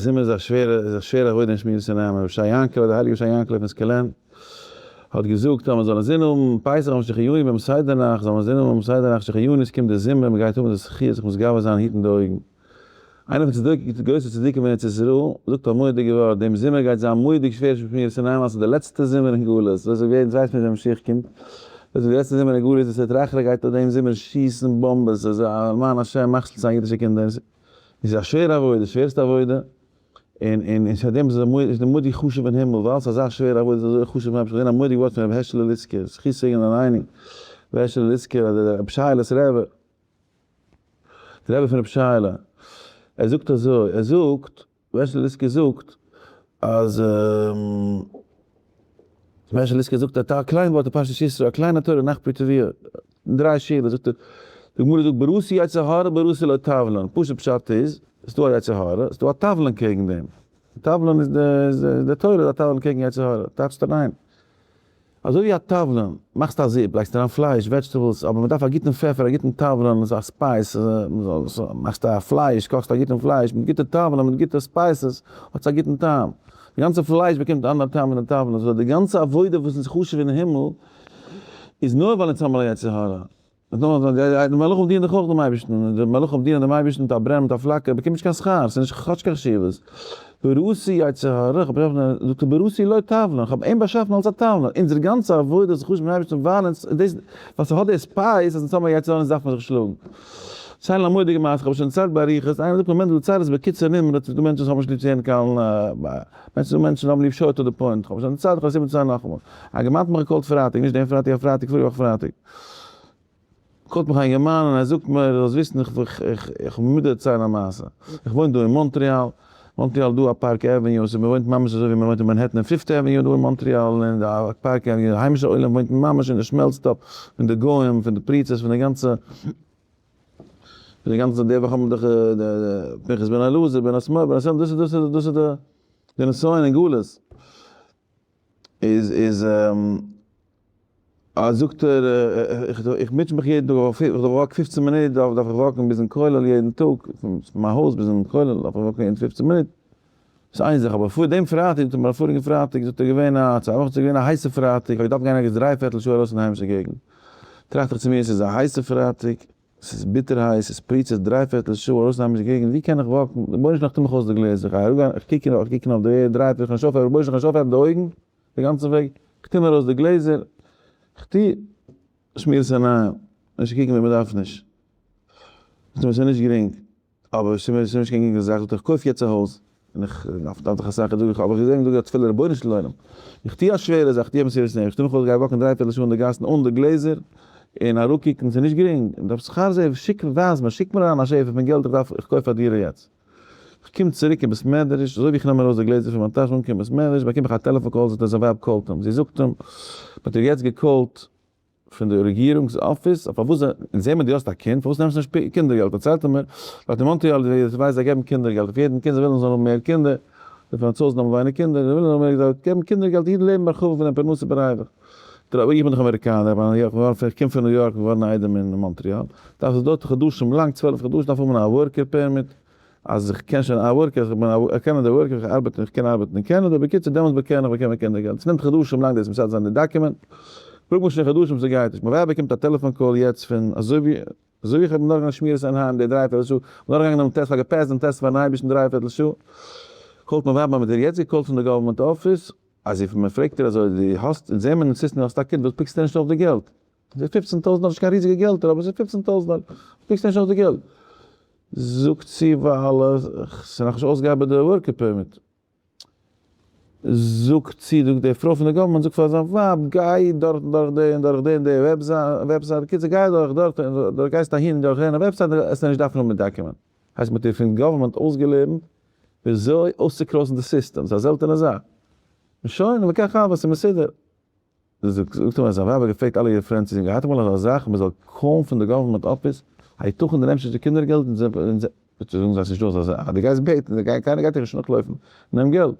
זומער איז א שווערע איז א שווערע עבודה אין שמירת עיניים, רבי ישעי' יענקעלע דער הייליגער רבי ישעי' יענקעלע פון סקולען האט געזאגט אז מען זאל אינזין האבן פסח אום שהחיינו ביים סדר נאכט זאל מען אינזין האבן ביים סדר נאכט שהחיינו עס קומט די זומער מען גייט האבן די זכי' זיך מתגבר זיין היטן די אויגן. איינער פון צדוק די גרויסע צדיקים אין ארץ ישראל זאגט א מורא'דיגע ווארט, דעם זומער גייט זיין מורא'דיג שווער שמירת עיניים ווייל ס'איז די לעצטע זומער אין גלות, ווער ס'ווייסט ווייסט ווען משיח קומט, דאס איז די לעצטע זומער אין גלות, די סטרא אחרא גייט דעם זומער שיסן באמבעס, אזוי למען השם מכשיל זיין אידישע קינדער. איז א שווערע עבודה, די שווערסטע עבודה, און און און פאר דעם איז איז די מורא'דיג חשוב אין הימל, ווייל ס'איז אזא שווערע עבודה איז אזוי חשוב אין הימל, כ'האב געזען א מורא'דיג ווארט פון רבי הערשעלע ליסקער, זכותו יגן עלינו, רבי הערשעלע ליסקער אדער רבי שייעלע'ס רבי, די רבי פון רבי שייעלע, ער זאגט אזוי, ער זאגט, רבי הערשעלע ליסקער זאגט, אז רבי הערשעלע ליסקער זאגט א קליין ווארט אין פרשת יתרו, א קליינע תורה נאך פרי תבואה, אין דריי שורות זאגט ער, די גמרא זאגט בראתי יצר הרע בראתי לו תבלין, פשוט פשט איז, ס'איז דא א יצר הרע, ס'איז דא א תבלין קעגן דעם, תבלין איז די תורה איז א תבלין קעגן יצר הרע, טייטשט אריין, אזוי ווי א תבלין, מאכסט א זופ, לייגסט אריין פלייש, vegetables, אבער מ'דארף א גוטן פעפער, א גוטן תבלין, א spice, מאכסט א פלייש, קאכסט א גוטן פלייש, מיט גוטע תבלין, מיט גוטע spices, האט עס א גוטן טעם. די גאנצע פלייש באקומט א אנדערע טעם פון די תבלין, אזוי די גאנצע עבודה וואס איז חשוב אין הימל, איז נאר ווייל אונז האבן א יצר הרע. די מלאכים דינען דאך אויך דעם אייבערשטן, די מלאכים דינען דעם אייבערשטן מיט א ברען מיט א פלאקער, באקומט נישט קיין שכר, ס'איז נישט כאטש קיין חשיבות. בראתי יצר הרע, כ'האב באשאפן, זאגט ער בראתי לו תבלין, כ'האב אים באשאפן אלס א תבלין, אונזער גאנצע עבודה איז חשוב ביים אייבערשטן ווייל אונז, דאס, ווייל ס'האט די spice אז אונז האבן א יצר הרע אונז דארף מען זיך שלאגן. ציילן א מורא'דיגע מעשה, כ'האב עס שוין דערציילט באריכות, איינער זאגט מיר מענדל דערצייל עס בקיצור נמרץ, ס'איז דא מענטשן וואס האבן נישט ליב צו הערן קיין מענטשן מענטשן האבן ליב short to the point, כ'האב שוין דערציילט, כ'וועל עס איבערציילן נאכאמאל. א אינגערמאן האט מיך געקאלט פרייטאג, נישט דעם פרייטאג, א פרייטאג פאריגע וואך פרייטאג. קאלט מיך א אינגערמאן און ער זאגט מיר, זאלסט וויסן איך איך איך מוז דיר דערציילן א מעשה. איך וואוין דא אין מאנטריאל, מאנטריאל דא א פארק עוועניו, ס'איז מ'וואוינט ממש אזוי ווי מ'וואוינט אין מאנהעטן אין פיפט עוועניו דא אין מאנטריאל אין די פארק עוועניו, די היימישע עולם וואוינט ממש אין די שמעלץ טאפ פון די גוים, פון די פריצות, פון די גאנצע, פון די גאנצע, די וואך האבן דאך די פנחס בן אלעזר בן השמאל בן השם, דאס איז דאס איז דאס איז די נסיון אין גלות. איז איז א זאגט ער איך מוטש מיך יעדן טאג איך דארף walk 15 מינוט דארף דארף איך walk ן ביזן כולל יעדן טאג פון מיין הויז ביזן כולל דארף איך walk ן יעדן 15 מינוט ס'איז איין זאך אבער פאר דעם פרייטאג זאגט ער מיר פאריגן פרייטאג זאגט ער געווען א צוויי וואכן צוריק געווען א הייסע פרייטאג איך האב געדארפט גיין ערגעץ דריי פערטל שעה ארויס פון די היימישע געגנט טראכט איך צו מיר ס'איז א הייסע פרייטאג ס'איז ביטער הייס, ס'איז פריצות, דריי פערטל שעה ארויס אין היימישע געגנט, ווי קען איך walk ן? רבונו של עולם טו מיך אויס די גלעזער, איך גיי אראפגיין, איך קוק און איך קוק אויף די ערד, דריי פערטל, איך קען נישט אויפהייבן, רבונו של עולם איך קען נישט אויפהייבן די אויגן די גאנצע וועג, איך טו מיר אויס די גלעזער, איך טו שמירת עיניים, נישט קוקן ווי מ'דארף נישט, ס'איז נישט גרינג. אבער ס'איז נישט קיין גרינגע זאך, זאגט ער איך קויף יעצט א הויז, און איך דארף דאך אסאך, זאג איך, האב איך געזען זאגט א תפילה רבונו של עולם, איך טו א שווערע זאך, איך טו א מסירות נפש, טו מיך אויס, גיי walk ן דריי פערטל שעה אין די גאסן אן די גלעזער, און אראפקוקן, ס'איז נישט גרינג, און דארף שכר זיי, שיק ווייז מיר, שיק מיר אריין א שפע פון געלט, איך דארף, איך קויף א דירה יעצט. איך קום צוריק אין בית מדרש, אזוי ווי איך נעם ארויס די גלעזער פון מיין טאש אנקום אין בית מדרש, באקום איך א טעלעפאן call, זאגט ער זיין ווייב call ט אים, זי זאגט אים, מ'האט איר יעצט געקאלט פון די רעגירונגס אפיס, אויף פארוואס זיי, אונז זעהן מיר דו האסט א קינד, פארוואס נעמסטו נישט קינדער געלט, דערציילט ער מיר, דארט אין מאנטריאל ווי איך ווייס זיי געבן קינדער געלט אויף יעדן קינד, זיי ווילן זאלן האבן מער קינדער, די פראנצויזן האבן ווייניג קינדער, זיי ווילן האבן מער, זיי געבן קינדער געלט, אידן לעבן בהרחבה פון דעם פרנסה בריווח. אבער איך בין דאך אמעריקאנער, איך קום פון ניו יארק, געווארן א איידעם אין מאנטריאל, דארף עס דויערט חדשים לאנג, 12 חדשים, דארף האבן א worker permit, אז איך קען שוין א worker, איך בין א קענעדער worker, איך ארבעט, איך קען ארבעטן אין קענעדע, בקיצור דעמאלטס באקען איך באקומען קינדער געלט, ס'נעמט חדשים לאנג דאס מסדר זיין די document, פלאג מיך שוין חדשים ס'גייט נישט, מיין ווייב באקומט א טעלעפאן call יעצט פון אזוי ווי אזוי ווי איך האב נאכגעגאנגען שמירת עיניים די דריי פערטל שעה, נאכגעגאנגען דעם טעסט, כ'האב געפעסט דעם טעסט פארן אייבערשטן דריי פערטל שעה, call ט מיין ווייב מ'האט מיר יעצט געקאלט פון די government office, אז מען פרעגט איר אזוי דו האסט, אונז זעמער אין סיסטעם דו האסט א קינד וואס pick סטו נישט אויף די געלט? ס'איז 15 טויזנט דאלער, נישט קיין ריזיגע געלטער אבער ס'איז 15 טויזנט דאלער, pick סט נישט אויף די געלט. זאגט זי ווייל ס'איז נאכנישט אויסגעארבעט די worker permit. זאגט זי, זאגט די פרוי פון די government זאגט פאר זיין ווייב, גיי דורך דורך די און דורך די און די website, בקיצור גיי דורך דארט און דו גייסט אהין דורך יענע website וועסטו נישט דארפן האבן די document. הייסט מ'האט איר פון government אויסגעלערנט וויאזוי אויסצוקראסן די סיסטעם, ס'איז א זעלטענע זאך. און שוין, וכך הוה, ס'איז מסודר. זאגט אים אז זיין ווייב האט געפרעגט אלע אירע friends צו זי האט געהאט אמאל אזא זאך מען זאל call ן פון די government office היתכן דו נעמסט נישט די קינדער געלט און זיי זאגן זיי ס'נישט דא אזא זאך דו גייסט בעטן קיינער גייט דיך נישט נאכלויפן נעם געלט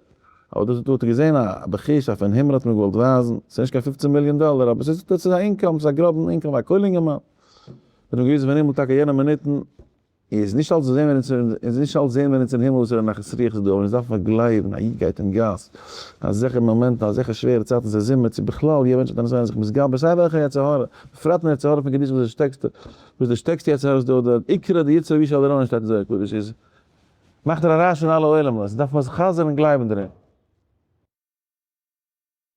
אבער דאס דא האט ער געזען א בחוש אז פון הימל האט מען געוואלט ווייזן ס'איז נישט קיין 15 מיליאן דאלער אבער ס'איז דאס איז א income ס'איז א גראבן income א כולל אינגערמאן האט מען געוויזן פון הימל טאקע יענע מינוטן. איז נישט אלץ זעהן מיר אונז, איז נישט אלץ זעהן מיר אונז אין הימל וואס איז א נחת רוח איז דא, אבער אונז דארף מיר גלייבן, א איד גייט אין גאס, אזעלכע מאמענטן, אזעלכע שווערע צייטן, ס'איז זומער, צו בכלל, יעדער מענטש האט א נסיון זיך מתגבר, סיי וועלכע יצר הרע, בפרט אין יצר הרע פון קדושה וואס איז די שטערקסטע, וואס איז די שטערקסטע יצר הרע איז דא, דער עיקרא דיצרא בישא אדרנא שטייט אין זוהר הקדוש איז, מאכט ער א רעש אין אלע עולמות, דארף מען זיך חזר'ן און גלייבן דערין.